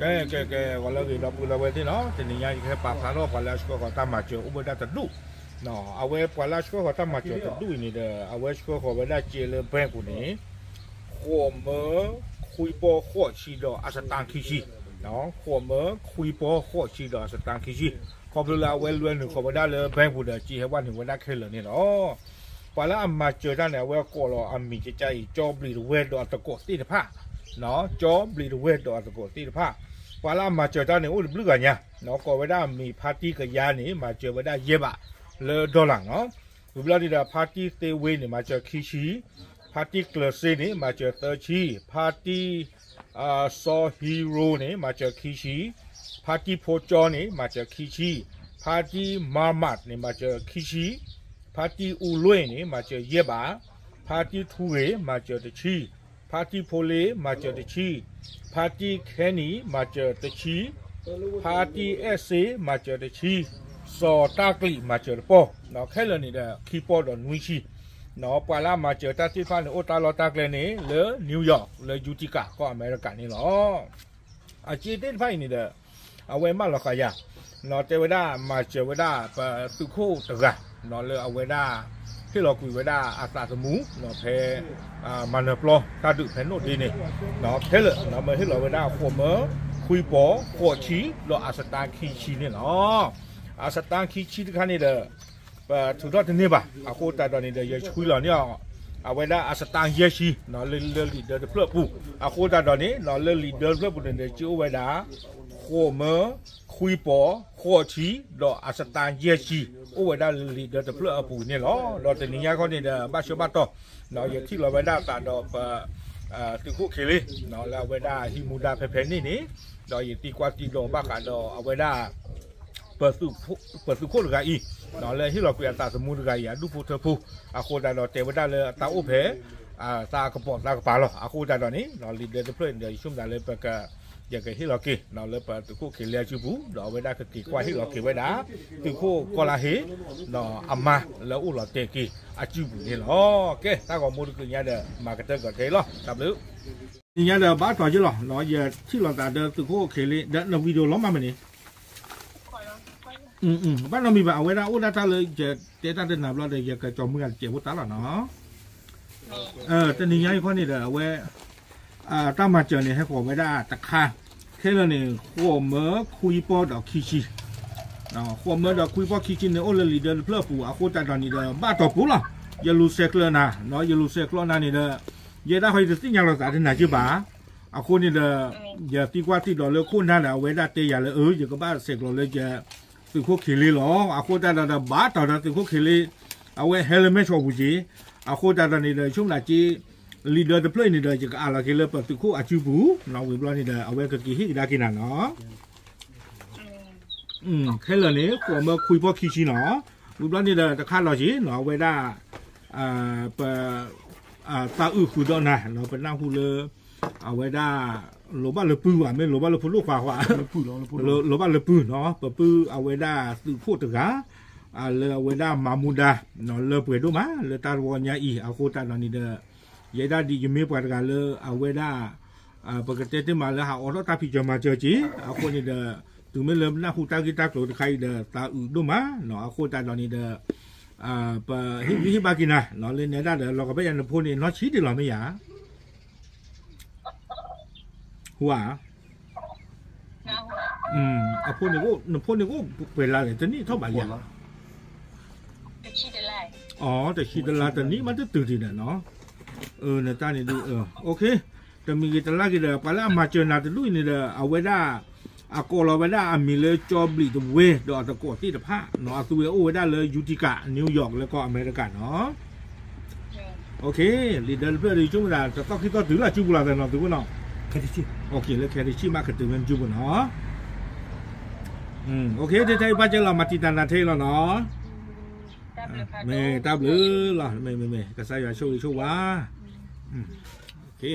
ကဲ ကဲ ဂီၤလၢအဂ့ၤ ဒီပုၢ်ဝဲၢ်သ့ၣ်နီၤ, တနံၤညါယကဟဲပာ်ဖျါထီၣ်ပှၤလၢအဆှၢဃီၤတၢ်မၤစၢၤအိၣ်ဝဲဒၣ်တဒူၣ်, အဝဲပှၤလၢအဆှၢဃီၤတၢ်မၤစၢၤတဒူၣ်အံၤန့ၣ်ဒီး အဝဲဆှၢဃီၤဝဲဒၣ်စ့လၢ bank ပူၤန့ၣ် ဃိးမၢခွံပီၢ်ဃိးဆံဒီးအစတၢ်ခံဆံ, ဃိးမၢခွံပီၢ်ဃိးဆံဒီးအစတၢ်ခံဆံ, ခီဖျိလၢအဝဲလဲၤနုာ်ဃီၤဝဲဒၣ်လၢ bank ပူၤဒီး စ့ဟဲဝဲနုာ်ဝဲဒၣ်ခဲလၢာ်န့ၣ်လီၤ. ပှၤလၢအမၤစၢၤတၢ်န့ၣ် အဝဲကိးလီၤအမံၤကကါအံၤ ကၠီဘျံးတဝဲဒီးအသကိးသ့ၣ်တဖၣ်, ကၠီဘျံးတဝဲဒီးအသကိးသ့ၣ်တဖၣ်, ပှၤလၢအမၤစၢၤတၢ်န့ၣ် အိၣ်တဘျုးဂၤညါ, ကိးဝဲဒၣ်အမံၤ ဖါတံၢ်ကယၤန့ၣ် မၤစၢၤဝဲဒၣ်ယဲၢ်ဘးလၢ dollar နီၤ, ဝံၤဘျီဒ်ဒီး ဖါတံၢ်သ့ဝ့န့ၣ် မၤစၢၤခံဆံ, ဖါတံၢ်ကျၢၤစ့န့ၣ် မၤစၢၤသၢဆံ, ဖါတံၢ် စီၤဟံရိန့ၣ် မၤစၢၤခံဆံ, ဖါတံၢ်ဖိကၠီန့ၣ် မၤစၢၤခံဆံ, ဖါတံၢ်မၤမးန့ၣ် မၤစၢၤခံဆံ, ဖါတံၢ်အူလွ့ၣ်န့ၣ် မၤစၢၤယဲၢ်ဘး, ဖါတံၢ်ထူဂ့ၤ မၤစၢၤတဆံ, ဖါတံၢ်ဖိလ့ မၤစၢၤတဆံ, ဖါတံၢ်ခဲနံၤ မၤစၢၤတဆံ, ဖါတံၢ်အဲၣ်စ့ မၤစၢၤတဆံ, စီၤတၢ်ကျံး မၤစၢၤတပီၢ်, ခဲလၢာ်န့ၣ်ဒီး ခံပီၢ်ဒီးနွံဆံ, ပှၤလၢအမၤစၢၤတၢ်သ့ၣ်တဖၣ်န့ၣ် အိၣ်တၢ်လီၢ်တၢ်ကျဲန့ၣ် လၢ New York လၢ Utica ကီၢ်အမဲရကၤန့ၣ်လီၤ. အစ့သ့ၣ်တဖၣ်အံၤန့ၣ်ဒီး အဝဲမၢလီၤဃာ်ယၤ, တဲဝဲဒၣ်မၤစၢၤဝဲဒၣ် ပသုးခိၣ်တဂၤ လၢအဝဲဒၣ် ဟ့ၣ်လီၤကွံာ်ဝဲဒၣ်အသးသမူ ဖဲ မၤနၢၤပျီတၢ်ဒုးဖဲနိၣ်ဒ့န့ၣ်, ခဲလၢာ် မၢဟ့ၣ်လီၤဝဲဒၣ် ဃိးမၢခွံပီၢ်ဃိးဆံ ဒီးအစတါခံဆံန့ၣ်လီၤ. အစတါခံဆံတခါန့ၣ်ဒီး ပထုးထီၣ်တန့ၢ်ဘၣ်. အဃိသတးဒီးန့ၣ်ဒီး ယဆှံလီၤန့ၢ်အီၤ အဝဲဒၣ်အစတါယဲၢ်ဆံ လၢလံာ်ဒၢတဖျၢၣ်အပူၤ. အဃိသတးဒီးန့ၣ် လၢလံာ်ဒၢတဖျၢၣ်ပူၤန့ၣ်ဒီး စ့အိၣ်ဝဲဒၣ် ဃိးမၢခွံပီၢ်ဃိးဆံ ဒီးအစတါယဲၢ်ဆံ အိၣ်ဝဲဒၣ်လၢလံာ်ဒၢတဖျၢၣ်အပူၤန့ၣ်လီၤ. ဒီးတနံၤညါခီန့ၣ်ဒီး ဘၣ်ဆၢဘၣ်တီၤ ယထံၣ်လီၤဝဲဒၣ်အသးဒီးပ သုးခိၣ်ခ့လ့ လၢအဝဲဒၣ်ဟံးမူဒါဖဲဖဲန့ၣ်န့ၣ် ဒီးယသံကွၢ်သံဒိးဘၣ်ဃးဒီးအဝဲဒၣ် ပသုးခိၣ်တဂၤအံၤ လၢဟ့ၣ်လီၤကွံာ်အသးသမူတဂၤအံၤ အဒူၣ်ဖိထၢဖိ အဃိသတးဒီးတဲဝဲဒၣ်လၢအတၢ်အိၣ်ဖဲ သးကပိာ်သးကပၤလီၤ. အဃိသတးဒီးန့ၣ် လံာ်ဒၢတဖျၢၣ်န့ၣ်ဒီး ယဆိကမိၣ်သးလၢပက ယကဟ့ၣ်လီၤက့ၤ လၢပသုးခိၣ်ခ့လ့အစုပူၤ ဒီးအဝဲဒၣ်ကက့ၤကွၢ်ဟ့ၣ်လီၤက့ၤဝဲဒၣ် သုးခိၣ်ကီလါဟ့ ဒီးအမါလၢအိၣ်လီၤတဲာ်က့ၤအစုပူၤန့ၣ်လီၤ. ကဲ တၢ်ဂီၤမူတကုးညါဒီး မၤကတၢၢ်ကီးခဲအံၤလီၤ. တၢ်ဘျုး တနံၤညါဒီးဘၣ်တီၤက့ၤလီၤ. ယထံၣ်လီၤသးဒီးသုးခိၣ်ခ့လ့ ဒီးန video လီၤမးမ့ၢ်န့ၣ် ဘၣ်နီတမံၤဘၣ် အဝဲဒၣ်အိၣ်ဒၣ်တၢ်လၢယတဲတၢ်တနၤဘျီဒီး ယကကၠီမုၢ်ဂၤတစဲးဖိတၢ်လီၤနီၤ. တနံၤညါအံၤခီန့ၣ်ဒီး အဝဲ တၢ်မၤစၢၤန့ၣ် ဟဲဃီၤဝဲဒၣ်တခါ ခဲလၢာ်န့ၣ် ဃိးမၢခွံပီၢ်ဒီးခံဆံ ဃိးမၢဒီးခွံပီၢ်ခံဆံန့ၣ် အိၣ်လၢလံာ်ဒၢတဖျၢၣ်အပူၤ အဃိသတးဒီးန့ၣ်ဒီး ဘၣ်တီၤပူၤလီၤ. ယလူၤဆဲးကျၢနၤ ယလူၤဆဲးကျၢနၤန့ၣ်ဒီး ယဲဒၣ်ဃီယတသ့ၣ်ညါလီၤသးတနၤက့ဘၣ်. အဃိန့ၣ်ဒီး ယသံကွၢ်သံဒိးလၢခိၣ်နၢ်ဒီး အဝဲဒၣ်တဲယၤလၢ အၢ ယကဘၣ်ဆဲးကျိးလၢယ သုးခိၣ်ခ့လ့လီၤ. အဃိသတးဒီး ဘၣ်တီၤဒီးသုးခိၣ်ခ့လ့ အဝဲဟဲလၢမဲၢ်ဆီးပူၤက့ၤ အဃိသတးဒီးန့ၣ်ဒီး ဆိကမိၣ်သးက့ လံာ်ဒၢတဖျၢၣ်အံၤန့ၣ်ဒီး ယကအးလီၤက့ၤလၢပသုးခိၣ်အစုပူၤ ဝံၤဘျီန့ၣ်ဒီး အဝဲကက့ၤဟ့ၣ်ကဒါက့ၤနၤနီၤ. ခဲလၢာ်န့ၣ် ဃိးမၢခွံပီၢ်ခံဆံနီၤ. ဝံၤဘျီန့ၣ်ဒီး တခါလီၤက့ၤနီၤ အဝဲဒၣ် ပ သးအုးဃုာ်ဒီးနၤ ပနၢ်ဟူလၢ အဝဲဒၣ် လိၣ်ဘၣ်လၢပုၢ်ဘၣ် မ့ၢ်လိၣ်ဘၣ်လၢဖိဒိၣ်ခွါခွါ လိၣ်ဘၣ်လၢပုၢ်နီၤ ပပုၢ်အဝဲဒၣ်သုးခိၣ်တဂၤ လၢအဝဲဒၣ်မၤမူဒါ လၢပှဲၤဒိၣ်မး လၢတၢ်တဝီညါအံၤ အဃိသတးဒီးန့ၣ်ဒီး ယဲဒၣ်ဒ်ယမ့ၢ်ပှၤတဂၤလၢအဝဲဒၣ် ပကတဲတ့ၢ်မးလၢဟးအိးထီၣ်တၢ်ဖံးစၢၤမၤစၢၤက့ၤ အဃိန့ၣ်ဒီး တုၤမ့ၢ်လၢပနၢ်ဟူတၢ်ဂ့ၢ်တၢ်ကျိၤတခါအံၤဒီး သးအုးဒိၣ်မးနီၤ အဃိသတးဒီးန့ၣ်ဒီး ပဟ့ၣ်ဂံၢ်ဟ့ၣ်ဘါက့ၤနၤ လၢနဲဒၣ်ဒီး လီၤကဘၣ်ယၤနဖိန့ၣ် နီၢ်ဆံးဒံးလီၤမ့ၢ်ယၤ ဟူဧါ အဖိန့ၣ် နဖိန့ၣ်ကအိၣ်ပှဲၤလါလဲၣ် တနံၣ်ထီၣ်ဘးယၤ အတဆံတလါတနံၣ်မးတတုၤဒံးဒီးနီၤ နတၢ်န့ၣ်ဒုး တမံၤဂ့ၤတလါဂ့ၤဒီး ပှၤလၢအမၤစၢၤနၤတဒူၣ်အံၤန့ၣ်ဒီး အဝဲဒၣ် အကိးလီၤဝဲဒၣ်အမံၤလၢကၠီဘျံးတဝဲဒီးအသကိးသ့ၣ်တဖၣ် အသုဝဲအိၣ်ဝဲဒၣ်လၢ Utica New York လၢကီၢ်အမဲရကၤနီၤ လံာ်ဒၢတဖျၢၣ်ဒီး ဆိကမိၣ်သး တသီခံသီတုၤလၢစုပူၤလီၤသးနီၤ သုးခိၣ်နီၤ လၢခဲတဆံၣ်မးကတုၤဝဲနစုပူၤနီၤ ထဲထဲအံၤဘၣ်ကဲလီၤ မၤတံာ်တာ်နၤထဲအံၤလီၤနီၤ မ့ၢ်တၢ်ဘျုးလီၤ မ့ၢ်မ့ၢ်မ့ၢ် ကစၢ်ယွၤဆိၣ်ဂ့ၤဆိၣ်ဝါ ကဲ